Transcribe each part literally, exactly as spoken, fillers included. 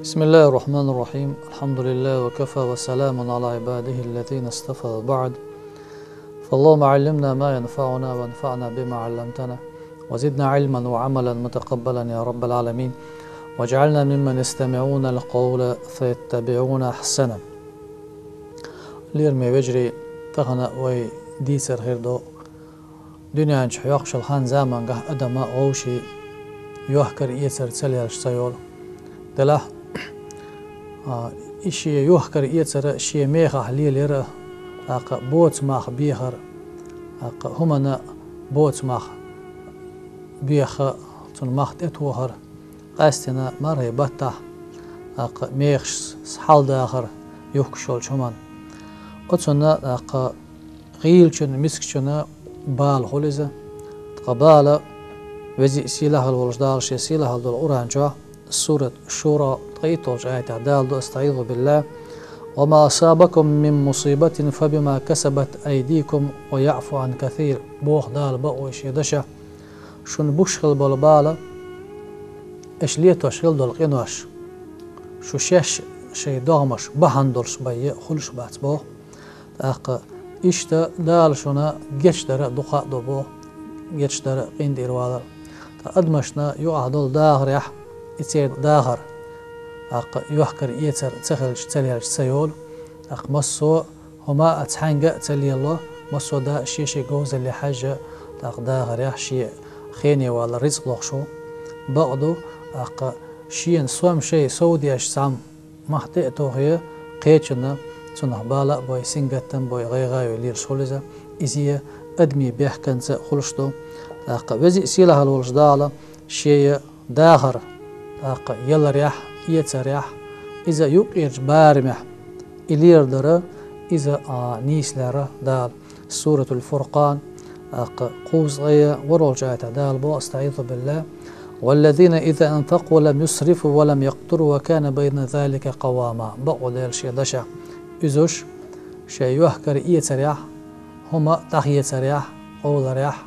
بسم الله الرحمن الرحيم. الحمد لله وكفى وسلام على عباده الذين اصطفى وبعد. فاللهم علمنا ما ينفعنا وانفعنا بما علمتنا وزدنا علما وعملا متقبلا يا رب العالمين. واجعلنا ممن يستمعون القول فيتبعون أحسنه. Лераме вежарий, тахана вай дийцар хир ду дуьнен чу хьоькхучул хан замангахь адама вовший йохкар-эцар ца лелаш ца йолу. Делахь, а, и шен йохкар-эцар шен мехахь лелира, тӀаккха боцу мах бехар, тӀаккха хӀуманна боцу мах беха, цунна мах тӀетохар, къаьстина мархий баттахь, тӀаккха мехаш хьалдахар юхкуш йолчу хӀуманна. Оцунна, тӀаккха гӀийлачунна, мискачунна бала хуьлу иза. Ткъа бала Веза а, Сийлахь а волуш Дала Шен сийлахь долу Къуръан чохь, сурат Шура, ткъе итталгӀачу аятехь Дала ду: أستعيذ بالله: وما أصابكم من مصيبة فبما كسبت أيديكم ويعفو عن كثير. Боху Дала бакъо Шен дашехь: шуна буш хила болу бала, аша летош хила долу къинош, шу шаьш шайн догӀмаш бахьана долуш бен хуьлуш бац боху. ТӀаккха иштта Дала шуна гечдар а дукха а до боху, гечдар а, къинтӀера валар а. Ткъа адамашна юкъахь долу дахарехь, и церан дахар, тӀаккха йохкар-эцар ца хилча, ца лелча ца йолу. ТӀаккха массо а хӀума а цхьаьнга а ца лело, массо а да шен-шен говзалле хьаьжжа, тӀаккха дахарехь шен хене валар рицкъ лохуш ву. Бакъ ду, тӀаккха шена сом шайн сов деш цхьамма мах тӀе а тохе, кхечунна цунах бала а бой, сингаттам а бой, гӀайгӀа а йой лелаш хуьлу иза. Иза адамийн бехканца хуьлуш ду. ТӀаккха Веза а, Сийлахь а волуш Дала Шен дахар, тӀаккха яларехь, эцарехь, иза юккъерчу барамехь и леладара, иза, а, нийса лера Дала. Суратул Фуркъан, тӀаккха кхузткъе ворхӀалгӀачу аятехь Дала боху: أستعيذ بالله: والذين إذا أنفقوا لم يسرفوا ولم يقتروا وكان بين ذلك قواما. Бакъо Дела Шен дашехь: иза уьш, шайн йохкар-эцарехь, хӀума дӀахецарехь, къовларехь,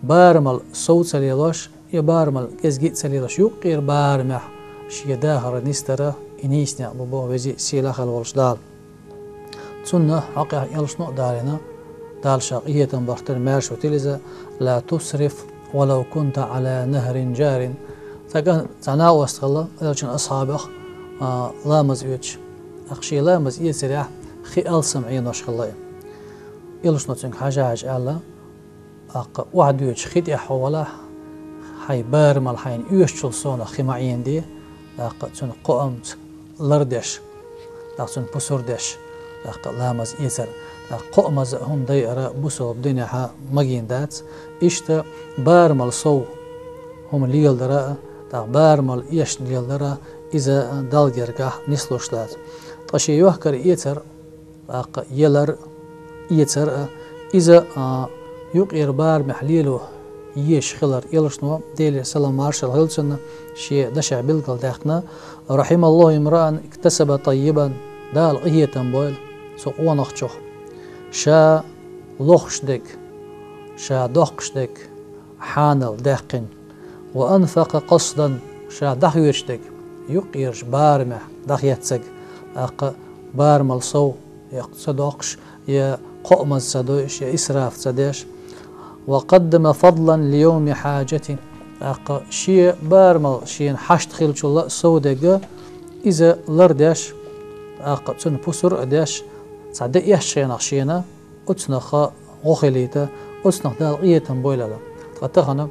барамал сов ца лелош, я барамал кӀезиг а ца лелаш, юккъера барамехь шен дахар нисдара, и нийса некъ бу боху Веза а, Сийлахь а волуш Дала. Цунна хьокъехь элчано а далийна, Дала Ша къинхетам бахтар маьрша витина иза: لا تسرف ولو كنت على نهر جار. Цхьа кӀант, цхьа накъост хилла элчан асхьабех, а, ламаз оьцуш. ТӀаккха шен ламаз эцарехь хи алсам Ӏенош хилла и. Элчано цуьнга хьажа-хьажа аьлла: тӀаккха охьадоьдучу хи тӀехь хьо валахь, хьайн барамал хьайна оьшучул совнаха хи ма Ӏенаде, тӀаккха цунна кхоамца лардеш, тӀаккха цунна пусар деш, тӀаккха ламаз эцар, тӀаккха кхоамаза хӀума дайара бусалба динехь магийна дац. Иштта барамал сов хӀума леладара а, тӀаккха барамал эшна леладара а, иза Далла гергахь нислуш дац. Ткъа шен йохкар-эцар, тӀаккха ялар, эцар а, иза, а, юккъера барамехь лело езаш хилар. Элчано, Делера салам-маршалла хуьлда цунна, шен дашехь билгалдаьккхина: رحم الله امرأ اكتسب طيبا. Дала къинхетам бойла цу къонахчух, ша лохуш дерг, ша доккхуш дерг хьанал даьккхина. وأنفق قصدا, ша дӀахоьцуш дерг, юккъерчу барамехь дӀахецнарг, тӀаккха барамал сов, я ца доккхуш, я кхоамаза ца дойуш, я исраф ца деш. وقدم فضلا ليوم حاجة, тӀаккха шен барамал шена хьашт хиллачул а сов дерг, иза лардеш, тӀаккха цунна пусар а деш, цхьа де эшначу хенахь шена, оцунах гӀо хилийта, оцунах Дала къинхетам бойла аьлла. Ткъа тахана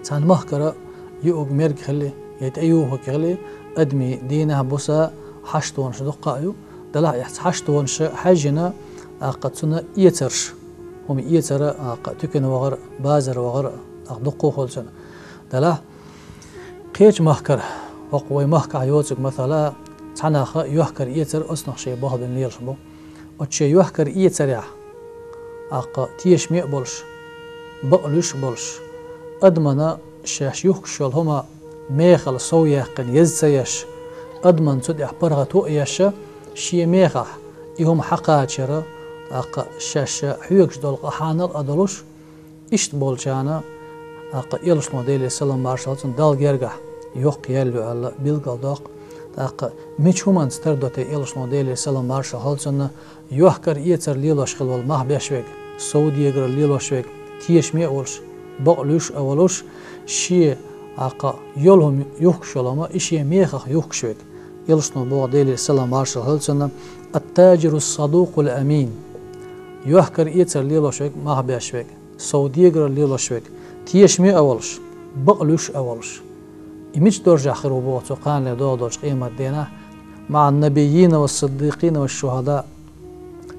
цхьана махкара юург-мерг хили, я тӀеюхург хили, адамийн дийнахь-буса хьаштонаш дуккха а ю. Делахь, и хьаштонаш хьаьжжина, тӀаккха цунна эцарш, хӀума эцар а, тӀаккха туькана вахар а, базар вахар а, тӀаккха дуккха а хуьлу цунна. Делахь, кхечу махкара, хӀокху вай махкахь йоцург, масала, цхьа нах йохкар-эцар оцунах шайн болх бина лелаш бу. Оцу шен йохкар-эцарехь, тӀаккха тешаме а болуш, бакъ луьйш а болуш, адамана шаьш юхкуш йолу хӀума мехала сов яьккхина еза ца еш, адамана цу тӀехь паргӀато а еш, шен мехахь и хӀума хьакхачара, тӀаккха шаьш хьоьгуш долу къа хьанал а долуш, иштта болчарна, тӀаккха элчано, Делера салам-маршалла хуьлда цунна, Далла гергахь йоккха ял ю аьлла билгалдоккху. ТӀаккха мича хӀуманца тардо те Элчано, Делера салам маршал хилда цунна, йохкар-эцар лелош хила волу мах беш верг, сов дегар лелош верг, тешаме а волуш, бакъ луьйш а волуш, шен, тӀаккха йолу хӀума юхкуш йолу хӀума, и шен мехах юхкуш верг. Элчано боху, Делера салам маршал хилда цунна: «Ат-таджиру ас-садукъул амин». Йохкар-эцар лелош верг, мах беш верг, сов дегар лелош верг, тешаме а волуш, бакъ луьйш а волуш. И мича доржехь хир ву боху цо кханале догӀу долчу къематдийнахь? «МаӀа ан-набиййина вас-сиддикъина вас-шухӀада».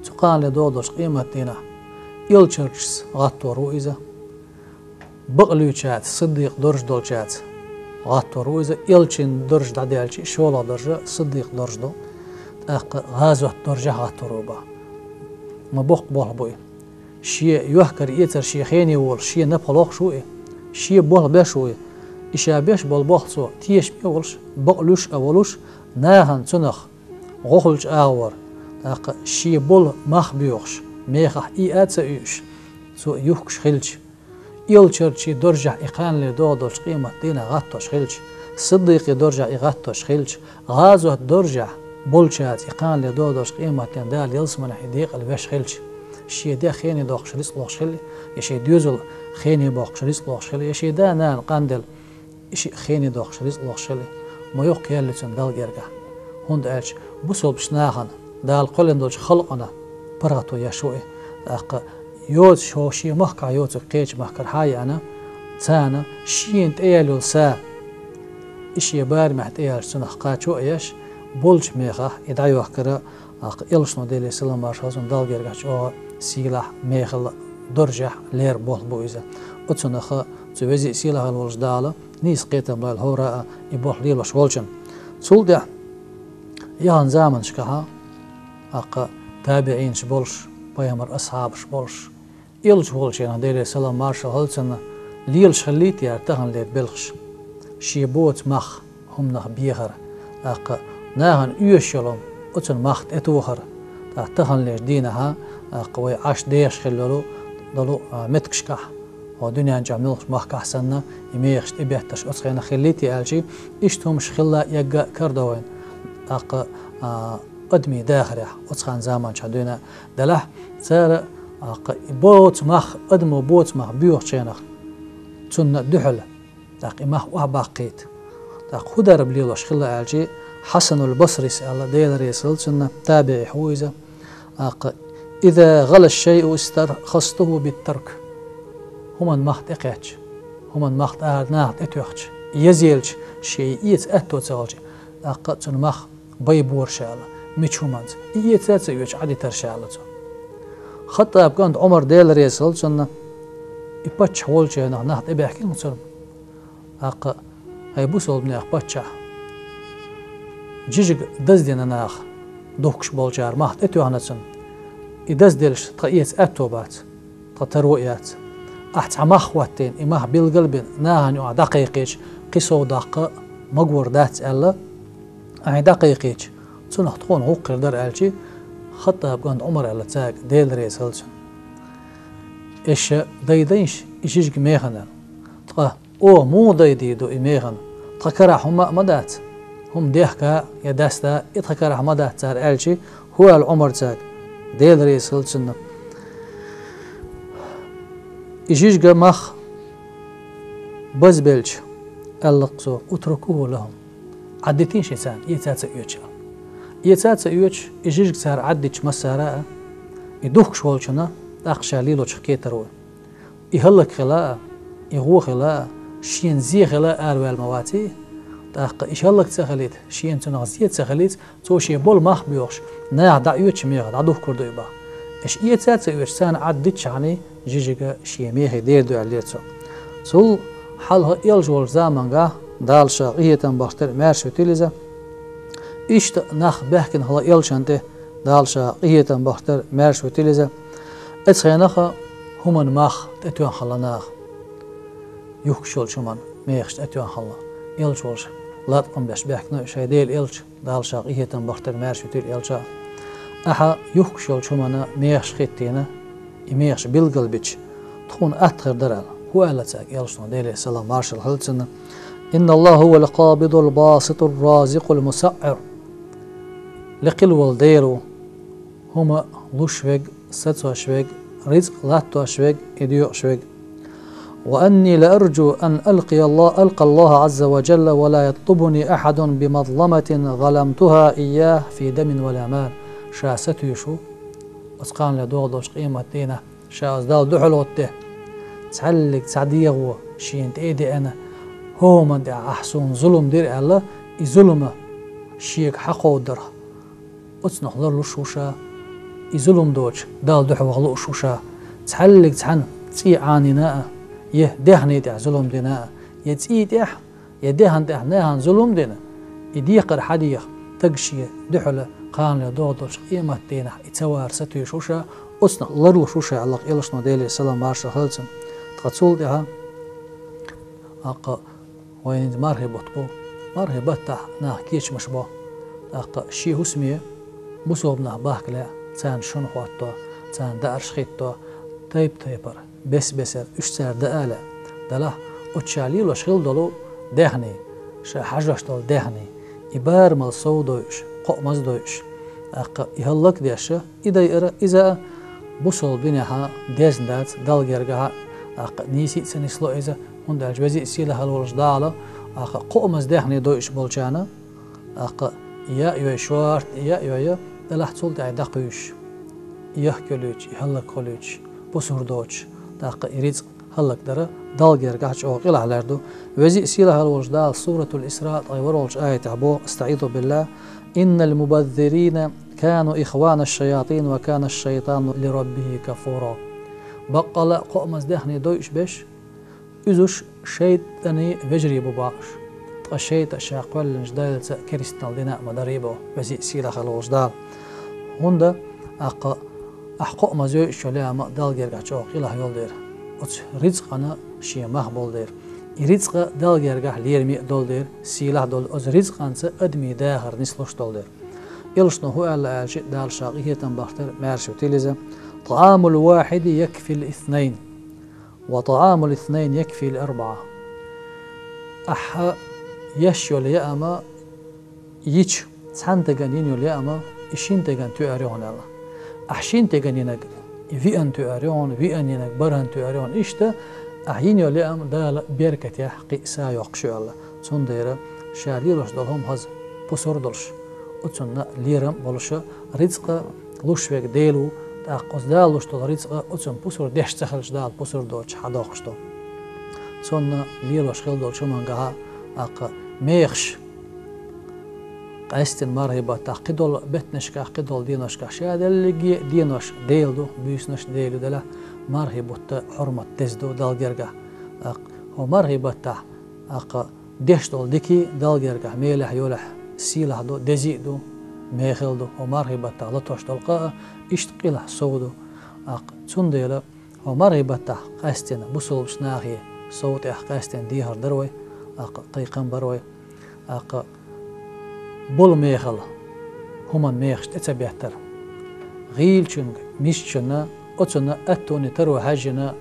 Цу кханале догӀу долчу къематдийнахь элчанашца гӀаттор ву иза. Бакъ луьйчаьрца, сиддикъ дорж долчаьрца гӀаттор ву иза. Элчанан дорж дӀадаьлча, шолгӀа дорж сиддикъ дорж ду. ТӀаккха гӀазот доржехь гӀаттор ву боху. Ма боккха болх бу и. Шен йохкар-эцар шен хене волуш, шен напха лохуш ву и, шен болх беш ву и. И ша беш болу болх цо тешаме а волуш, бакъ луьйш а волуш, нахана цунах гӀо хуьлучу агӀор, тӀаккха шен болу мах боьхуш, мехахь ийа а ца оьшуш, цо юхкуш хилча, элчанчийн доржехь и кханале догӀу долчу къематдийнахь гӀаттош хилча, сиддикъийн доржехь и гӀаттош хилча, гӀазот доржехь болчаьрца и кханале догӀу долчу къематдийнахь Дала ялсаманехь и декъала веш хилча, шен ден хене доккхуш рицкъ лохуш хили, я шен доьзал хене боккхуш рицкъ лохуш хили, я шен да-нана къанделла, и шиъ хене доккхуш рицкъ лохуш хили, ма йоккха ял ю цунна Далла гергахь. ХӀунда аьлча бусалбачу нахана, Дала кхоьллина долчу халкъана паргӀато еш ву и. ТӀаккха йоцуш хӀокху шен махкахь йоцург кхечу махкара схьа а еана, царна шена тӀеяьлла йолу са, и шен барамехь тӀеяьлча цунах кхачо а еш, болчу мехахь и дӀайохкара, тӀаккха Элчано, Делера салам маршал хилда цунна, Далла гергахь чӀогӀа сийлахь, мехала доржехь лерам болх бу иза. Оцунах цу веза а сийлахь а волчу Дала нийса кхетам лойла хӀора а и болх лелош волчунна. Цул тӀаьхьа яхана заманашкахь, тӀаккха, табиӀинаш болуш, пайхамаран асхьабаш болуш, элча волчу хенахь, Делера салам маршал хилда цунна, лелаш хиллий-те яра таханлера белхаш. Шен боцу мах хӀуманах бехар, тӀаккха нахана оьшуш йолу хӀума, оцунна мах тӀетохар, тӀаккха таханлерчу дийнахь, тӀаккха вай Ӏаш дехаш хилла йолу, долу, а, меттигашкахь, хӀокху дуьнен чохь муьлххачу махкахь санна, и мехаш тӀебетташ оцу хенахь хиллий-те аьлча, иштта хӀумаш хилла а, эгна а карадо вайна, тӀаккха, а, адамийн дахарехь, оцу хенан заманчохь дуьйна а делахь, цара, тӀаккха, и боцу мах, адамо боцу мах боьхучу хенахь, цунна дуьхьал, тӀаккха и мах охьабаккхийта. ТӀаккха хӀун дарба лелош хилла аьлча, Хьасанул Басрис аьлла, Дела реза хилда цунна, табиӀий ву иза. ТӀаккха: «Иза гӀала аш-шайъу истархастуху бит-тарк». ХӀуманан мах тӀекхаьчча, хӀуманан мах тӀара наха тӀетоьхча, еза елча, шен и эца аьтто ца хилча, тӀаккха цуьнан мах бай бора ша аьлла, мича хӀуманца, и эца а ца оьцуш Ӏадитара ша аьлла цо. Хаттаб кӀант Ӏумар, Дела реза хилда цунна, и паччахь волчу хенахь нах тӀебаьхкина цунна. ТӀаккха: «ХӀай бусалбанех паччахь, жижиг даздина наха, духкуш болчара мах тӀетоьхна цунна. И дазделча тхан эца аьтто бац, тхан таро а яц. Ахь цхьа мах хӀоттийна, и мах билгал а бина, нахана юкъахь дӀакхайкхийча, кхин сов даккха магор дац аьлла, ахь и дӀакхайкхийча, цунах тхуна гӀуллакх хир дара», аьлча, Хаттаб кӀант Ӏумара аьлла цаьрга, Дела реза хилда цунна: «Аша дайдайша и жижиг механа? Ткъа оха муха дайдийр ду и механа? Тхан карахь хӀумма а ма дац, хӀума дехка а, я даста а, и тхан карахь ма дац цара», аьлча, хӀун аьлла Ӏумара цаьрга, Дела реза хилда цунна: «И жижиг мах базбелча, аьлла-кх цо: „Утрукуху лахум“, Ӏаддитийша царна, эца а ца оьцуш». Эца а ца оьцуш, и жижиг цара Ӏаддитча массара а, и духкуш волчунна тӀаккха ша лелочух кетар ву. И хӀаллакьхила а, и гӀо хила а, шена зе хила а араваьлла ма ваций? ТӀаккха и хӀаллак ца хилийта, шена цунах зе ца хилийта, цо шен болу мах боьхуш, наха дӀаоьцучу мехах дӀадухкур ду и боху. Аша эца а ца оьцуш, царна Ӏаддитчахьана, жижиг шен мехе дер ду аьллера цо. Цул хьалха элча волчу заманчохь, Дала ша къинхетам бахийтар, маьрша витийла иза, иштта нах баьхкина хилла элчанна тӀе, Дала ша къинхетам бахийтар, маьрша витийла иза. Оцу хенахь хӀуманан мах тӀетоьхна хилла наха. Юхкуш йолчу хӀуманан мехаш тӀетоьхна хилла. Элча волчу латкъам беш баьхкина шайн Делан элча, Дала ша къинхетам бахийтар, маьрша витийла элча. Ахьа юхкуш йолчу хӀуманан мехаш хӀиттийна, и мехаш билгалбича, тхуна атта хир дара аьлла. ХӀун аьлла цаьрга элчано, Делера салам маршалла хилда цунна? إن الله هو القابض الباسط الرازق المسعر. Лекхилла вола Дела ву, хӀума луш верг, сацош верг, рицкъ латтош верг, и доькъуш верг. وإني لأرجو أن ألقي الله، ألقى الله عز وجل ولا يطلبني أحد بمظلمة ظلمتها إياه في دم ولا مال. Ша сатуьйсуш ву оцу кханале догӀу долчу къематдийнахь, ша оцу Далла дуьхьал гӀоттаде, цхьаьллиг цхьа дегӀо шена тӀе а деана, хӀуманна тӀехь ахь суна зулам дира аьлла, и зулам шега хьакховдарх. Оцунах ларлуш ву ша, и зулам доцуш Далла дуьхьа ваха лууш ву ша, цхьаьллиг цхьаьна цӀий Ӏанийна а, я даьхни тӀехь зулам дина а, я цӀий тӀехь, я даьхни тӀехь нахана зулам дина, и декхар хьадеха, стаг шен дуьхьал кханале догӀу долчу къематдийнахь и ца вар сатуьйсуш ву ша, оцунах ларлуш ву ша аьлла, элчано, Делера салам маршалла хуьлда цунна. Ткъа цул тӀаьхьа, аккха, вайн хӀинца мархи бутт бу. Мархи баттахь нах кечамаш бо. ТӀаккха шен хӀусаме бусалба нах бахка лаьа, царна шун хӀотто, царна даарш хӀитто, тайп-тайпара, бес-бесара уьш цара даа а лаьа. Делахь оцу ша лелош хилла долу даьхни, ша хьажош долу даьхни, и барамал сов дойуш, кхоамаз дойуш, тӀаккха и хӀаллакдеш, и дайара, иза а бусалба динехь дезна дац, Далла гергахь а, тӀаккха нийса а ца нисло иза, хӀунда аьлча Веза а, Сийлахь а волчу Дала, тӀаккха кхоамаз даьхни дойуш болчарна, тӀаккха и яа йой шорта, и яа йой, делахь цул тӀаьхьа дӀакхуьйсуш, и яхкалуьйтуш, и хӀаллакхуьлуьйтуш, пусар доцуш, тӀаккха и рицкъ хӀаллакдар Далла гергахь чӀогӀа къилахь лаьрр ду. Веза а, Сийлахь а волчу Дала Суратул Исраъ ткъе ворхӀалгӀачу аятехь боху, أستعيذ بالله: إن المبذرين كانوا إخوان الشياطين وكان الشيطان لربه كفورا. Баккъалла а кхоамаз даьхни дойуш берш, уьш шайтӀанан вежарий бу бохуш. Ткъа шайтӀа ша кхоьллинчу Далца керстанал дина а ма дарий боху Веза а, Сийлахь а волчу Дала. ХӀунда, тӀаккха, ахь кхоамаз йойуш йолу яа ма Далла гергахь чӀогӀа къилахь йолу дела, оцу рицкъана шен мах болу дела, и рицкъа Далла гергахь лераме а долу дела, сийлахь а долу, оцу рицкъанца адамийн дахар нислуш долу дела. Элчано хӀун аьлла аьлча, Дала ша къинхетам бахийтар, маьрша витийла иза: طعام الواحد يكفي الاثنين، وطعام الاثنين يكفي الأربعة. Ахьа еш йолу яа ма йича, цхьана стеган йина йолу яа ма и шина стеган тоьар ю хьуна аьлла. Ахь шина стеган йинарг и виъна тоьар ю хьуна, виъна йинарг бархӀанна тоьар ю хьуна. Иштта ахь йина йолу яа ма Дала беркатехь кхин а са йоккхуш ю аьлла. Цундела ша лелош долу хӀума хаза, пусар долуш, оцунна лерам а болуш, рицкъа луш верг Дела ву, тӀаккха оцу Дала луш долу рицкъа оцунна пусар деш ца хилча, Дала пусар доцуш хьадоккхуш ду. Цунна лелош хилла долчу хӀумангахь а, тӀаккха мехаш, къаьсттина мархи баттахь кхидолу беттанашкахь, кхидолу деношкахь, ша деллиге а денош Дела ду, буьйсанаш Дела ю делахь, мархи бутт хьурмат деза ду Далла гергахь. ТӀаккха хӀо мархи баттахь, тӀаккха деш долу дика Далла гергахь мелехь йолехь сийлахь ду, дезий а ду, мехала ду, хӀо мархи баттахь латош долу къа а иштта къилахь сов ду. ТӀаккха цундела хӀо мархи баттахь къаьсттина бусалбачу нахе сов тӀехь къаьсттина дехар дара вай, тӀаккха кхайкхам бара вай, тӀаккха болу мехала хӀуманан мехаш тӀе ца беттара. ГӀийлачуьнга, мискачунна, оцунна аттоне таро хьаьжжина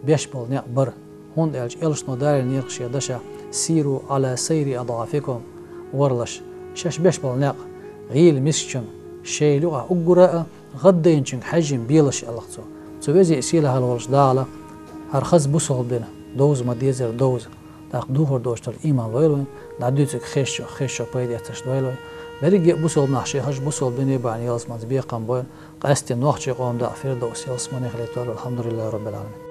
беш болу некъ бара. ХӀунда аьлча элчано далийнера шен дашехь: سيروا على سير أضعافكم, варлаш, шаьш беш болу некъ гӀийла мискачунна шайла юкъахь уггара а гӀаддайначуьнга хьаьжжина белаш, аьлла цо. Цу Веза а, Сийлахь а волчу Дала хӀара хаза бусалба дин довза ма-деззара довза, тӀаккха духар доцуш долу ийман лойла вайна, дӀадуьйцург хезча, хезча пайда эцарш дойла вай. Берриге а бусалба нах шайн хазачу бусалба дине бахьана ялсаманица бекхам бойла, къаьсттина нохчийн къоман дакъа Фирдовс ялсамани хилийта вайла. الحمد لله رب العالمين.